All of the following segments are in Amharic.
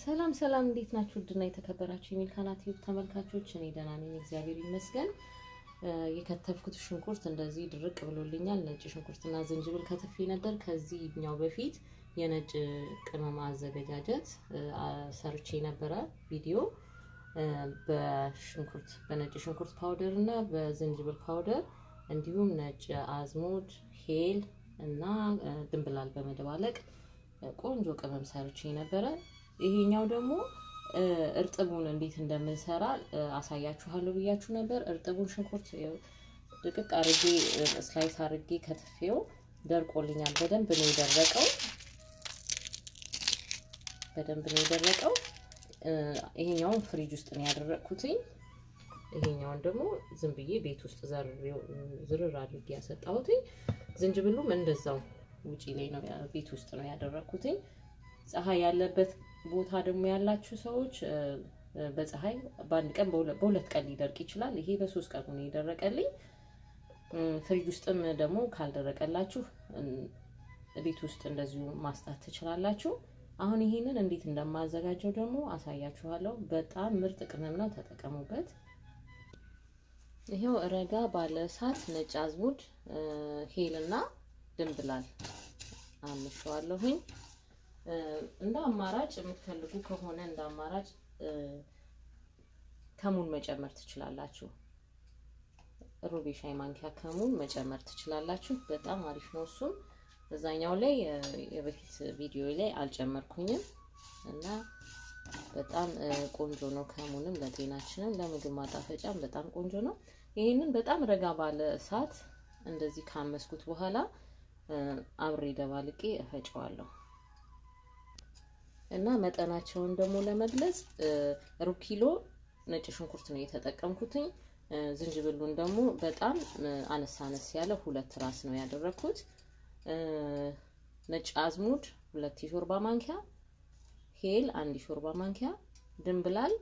ሰላም ሰላም፣ እንዴት ናችሁ? ውድና የተከበራችሁ የሚልካና ቲዩብ ተመልካቾች፣ እኔ ደህና ነኝ፣ እግዚአብሔር ይመስገን። የከተፍኩት ሽንኩርት እንደዚህ ድርቅ ብሎልኛል። ነጭ ሽንኩርትና ዝንጅብል ከትፌ ነበር። ከዚህኛው በፊት የነጭ ቅመም አዘገጃጀት ሰርቼ ነበረ ቪዲዮ በሽንኩርት በነጭ ሽንኩርት powder እና በዝንጅብል powder እንዲሁም ነጭ አዝሙድ፣ ሄል እና ድንብላል በመደባለቅ ቆንጆ ቅመም ሰርቼ ነበረ። ይሄኛው ደግሞ እርጥቡን እንዴት እንደምንሰራ አሳያችኋለሁ ብያችሁ ነበር። እርጥቡን ሽንኩርት ድቅቅ አርጌ slice አርጌ ከትፌው ደርቆልኛል። በደንብ ነው የደረቀው። በደንብ ነው የደረቀው። ይሄኛውን ፍሪጅ ውስጥ ነው ያደረቅኩትኝ። ይሄኛውን ደግሞ ዝም ብዬ ቤት ውስጥ ዝርር አድርጌ ያሰጣሁትኝ። ዝንጅብሉም እንደዛው ውጪ ላይ ነው ቤት ውስጥ ነው ያደረቅኩትኝ። ፀሐይ ያለበት ቦታ ደግሞ ያላችሁ ሰዎች በፀሐይ በአንድ ቀን በሁለት ቀን ሊደርቅ ይችላል። ይሄ በ3 ቀኑ ነው የደረቀልኝ። ፍሪጅ ውስጥም ደግሞ ካልደረቀላችሁ ቤት ውስጥ እንደዚሁ ማስጣት ትችላላችሁ። አሁን ይሄንን እንዴት እንደማዘጋጀው ደግሞ አሳያችኋለሁ። በጣም ምርጥ ቅመም ነው፣ ተጠቀሙበት። ይሄው ረጋ ባለ እሳት ነጭ አዝሙድ፣ ሄልና ድንብላል አምሸዋለሁኝ። እንደ አማራጭ የምትፈልጉ ከሆነ እንደ አማራጭ ከሙን መጨመር ትችላላችሁ። ሩብ የሻይ ማንኪያ ከሙን መጨመር ትችላላችሁ። በጣም አሪፍ ነው። እሱም እዛኛው ላይ የበፊት ቪዲዮ ላይ አልጨመርኩኝም እና በጣም ቆንጆ ነው። ከሙንም ለጤናችንም ለምግብ ማጣፈጫም በጣም ቆንጆ ነው። ይሄንን በጣም ረጋ ባለ እሳት እንደዚህ ካመስኩት በኋላ አብሬ ደባልቄ እፈጨዋለሁ። እና መጠናቸውን ደግሞ ለመግለጽ ሩብ ኪሎ ነጭ ሽንኩርት ነው የተጠቀምኩትኝ። ዝንጅብሉን ደግሞ በጣም አነስ አነስ ያለ 2 ራስ ነው ያደረኩት። ነጭ አዝሙድ 2 የሾርባ ማንኪያ፣ ሄል 1 የሾርባ ማንኪያ፣ ድንብላል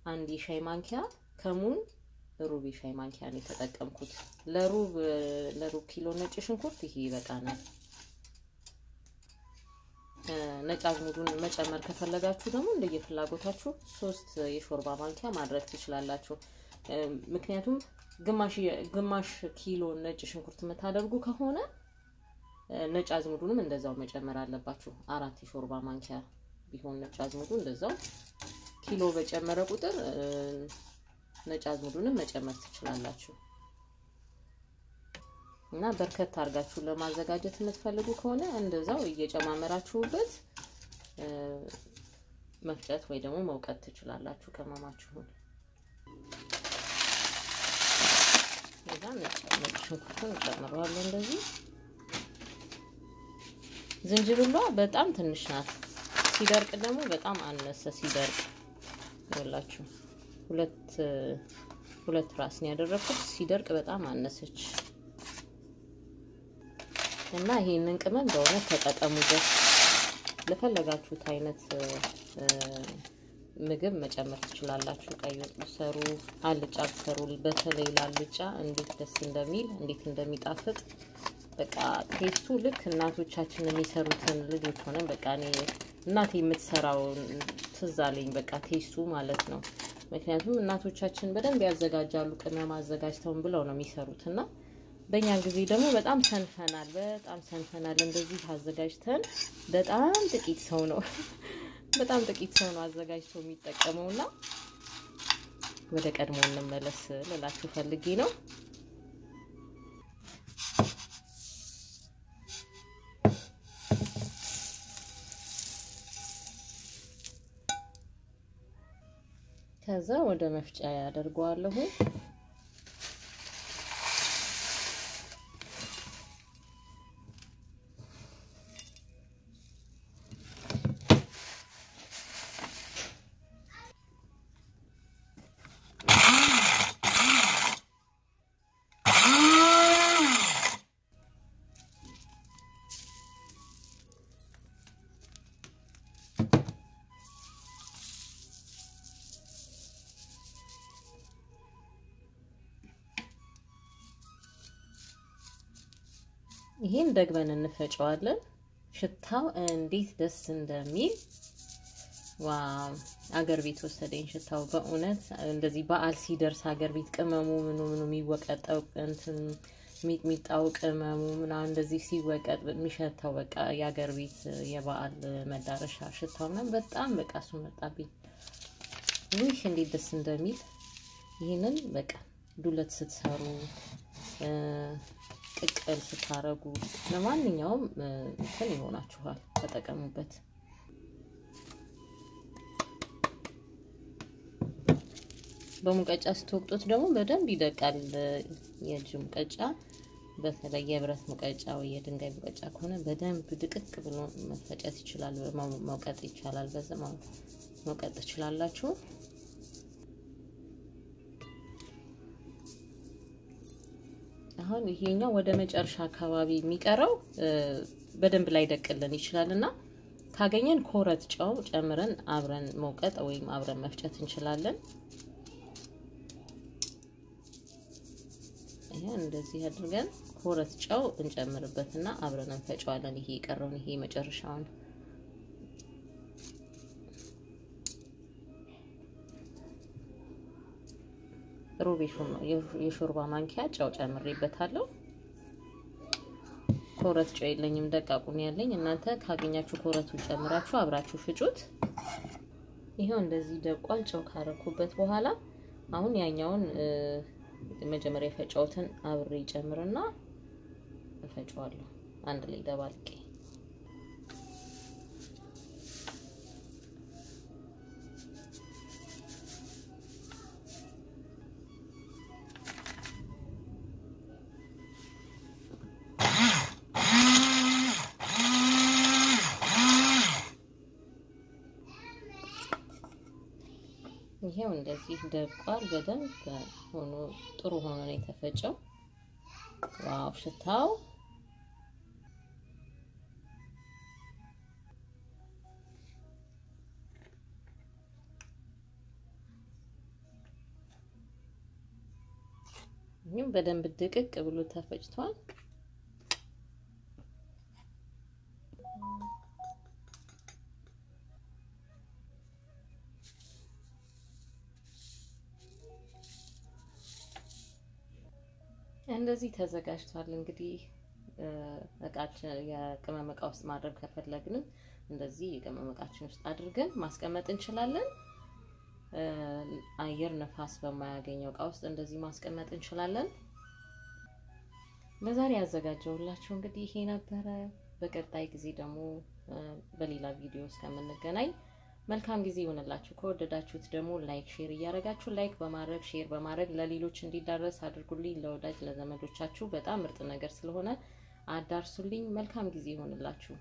1 የሻይ ማንኪያ፣ ከሙን ሩብ የሻይ ማንኪያ ነው የተጠቀምኩት። ለሩብ ኪሎ ነጭ ሽንኩርት ይሄ ይበቃናል። ነጭ አዝሙዱን መጨመር ከፈለጋችሁ ደግሞ እንደየፍላጎታችሁ 3 የሾርባ ማንኪያ ማድረግ ትችላላችሁ። ምክንያቱም ግማሽ ኪሎ ነጭ ሽንኩርት የምታደርጉ ከሆነ ነጭ አዝሙዱንም እንደዛው መጨመር አለባችሁ። 4 የሾርባ ማንኪያ ቢሆን ነጭ አዝሙዱ እንደዛው ኪሎ በጨመረ ቁጥር ነጭ አዝሙዱንም መጨመር ትችላላችሁ። እና በርከት አድርጋችሁ ለማዘጋጀት የምትፈልጉ ከሆነ እንደዛው እየጨማመራችሁበት መፍጨት ወይ ደግሞ መውቀጥ ትችላላችሁ ቅመማችሁን። ከዛ ነጭ ሽንኩርቱን እጨምረዋለሁ እንደዚህ። ዝንጅብሏ በጣም ትንሽ ናት። ሲደርቅ ደግሞ በጣም አነሰ። ሲደርቅ ይኸውላችሁ ሁለት ራስ ነው ያደረኩት። ሲደርቅ በጣም አነሰች። እና ይሄንን ቅመም በእውነት ተጠቀሙበት። ለፈለጋችሁት አይነት ምግብ መጨመር ትችላላችሁ። ቀይ ወጥ ብትሰሩ፣ አልጫ ብትሰሩ፣ በተለይ ላልጫ እንዴት ደስ እንደሚል እንዴት እንደሚጣፍጥ በቃ ቴስቱ ልክ እናቶቻችን የሚሰሩትን ልጆች ሆነን በቃ እኔ እናቴ የምትሰራው ትዝ አለኝ። በቃ ቴስቱ ማለት ነው። ምክንያቱም እናቶቻችን በደንብ ያዘጋጃሉ፣ ቅመም አዘጋጅተውን ብለው ነው የሚሰሩትና በእኛ ጊዜ ደግሞ በጣም ሰንፈናል። በጣም ሰንፈናል። እንደዚህ አዘጋጅተን በጣም ጥቂት ሰው ነው በጣም ጥቂት ሰው ነው አዘጋጅቶ የሚጠቀመውና ወደ ቀድሞ እንመለስ ልላችሁ ፈልጌ ነው። ከዛ ወደ መፍጫ ያደርገዋለሁ። ይሄን ደግመን እንፈጨዋለን። ሽታው እንዴት ደስ እንደሚል Wow፣ አገር ቤት ወሰደኝ ሽታው በእውነት። እንደዚህ በዓል ሲደርስ አገር ቤት ቅመሙ ምኑ ምኑ የሚወቀጠው እንትን ሚጥሚጣው ቅመሙ ምናምን እንደዚህ ሲወቀጥ የሚሸተው በቃ የአገር ቤት የበዓል መዳረሻ ሽታው ምናምን በጣም በቃ እሱ መጣብኝ። ውይ እንዴት ደስ እንደሚል! ይህንን በቃ ዱለት ስትሰሩ፣ ቅቅል ስታረጉ ለማንኛውም እንትን ይሆናችኋል፣ ተጠቀሙበት። በሙቀጫ ስትወቅጡት ደግሞ በደንብ ይደቃል። የእጅ ሙቀጫ በተለይ የብረት ሙቀጫ ወይ የድንጋይ ሙቀጫ ከሆነ በደንብ ድቅቅ ብሎ መፈጨት ይችላል፣ መውቀጥ ይቻላል። በዛ መውቀጥ ትችላላችሁ። አሁን ይሄኛው ወደ መጨረሻ አካባቢ የሚቀረው በደንብ ላይደቅልን ይችላል እና ካገኘን ኮረት ጨው ጨምረን አብረን መውቀጥ ወይም አብረን መፍጨት እንችላለን። ይሄ እንደዚህ አድርገን ኮረት ጨው እንጨምርበትና አብረን እንፈጨዋለን። ይሄ የቀረውን ይሄ መጨረሻውን ሩብ የሾርባ ማንኪያ ጨው ጨምሬበታለሁ። ኮረት ጨው የለኝም፣ ደቃቁን ያለኝ። እናንተ ካገኛችሁ ኮረቱን ጨምራችሁ አብራችሁ ፍጩት። ይሄው እንደዚህ ደቋል። ጨው ካረኩበት በኋላ አሁን ያኛውን መጀመሪያ የፈጨሁትን አብሬ ጨምርና እፈጨዋለሁ አንድ ላይ ደባልቄ። ይሄው እንደዚህ ደቋል። በደንብ ሆኖ ጥሩ ሆኖ ነው የተፈጨው። Wow ሽታው! ይህም በደንብ ድቅቅ ብሎ ተፈጭቷል። እንደዚህ ተዘጋጅቷል። እንግዲህ እቃችን የቅመም እቃ ውስጥ ማድረግ ከፈለግንም እንደዚህ የቅመም እቃችን ውስጥ አድርገን ማስቀመጥ እንችላለን። አየር ነፋስ በማያገኘው እቃ ውስጥ እንደዚህ ማስቀመጥ እንችላለን። ለዛሬ ያዘጋጀሁላችሁ እንግዲህ ይሄ ነበረ። በቀጣይ ጊዜ ደግሞ በሌላ ቪዲዮ እስከምንገናኝ መልካም ጊዜ ይሆንላችሁ። ከወደዳችሁት ደግሞ like፣ share እያደረጋችሁ like በማድረግ share በማድረግ ለሌሎች እንዲዳረስ አድርጉልኝ። ለወዳጅ ለዘመዶቻችሁ በጣም ምርጥ ነገር ስለሆነ አዳርሱልኝ። መልካም ጊዜ ይሆንላችሁ።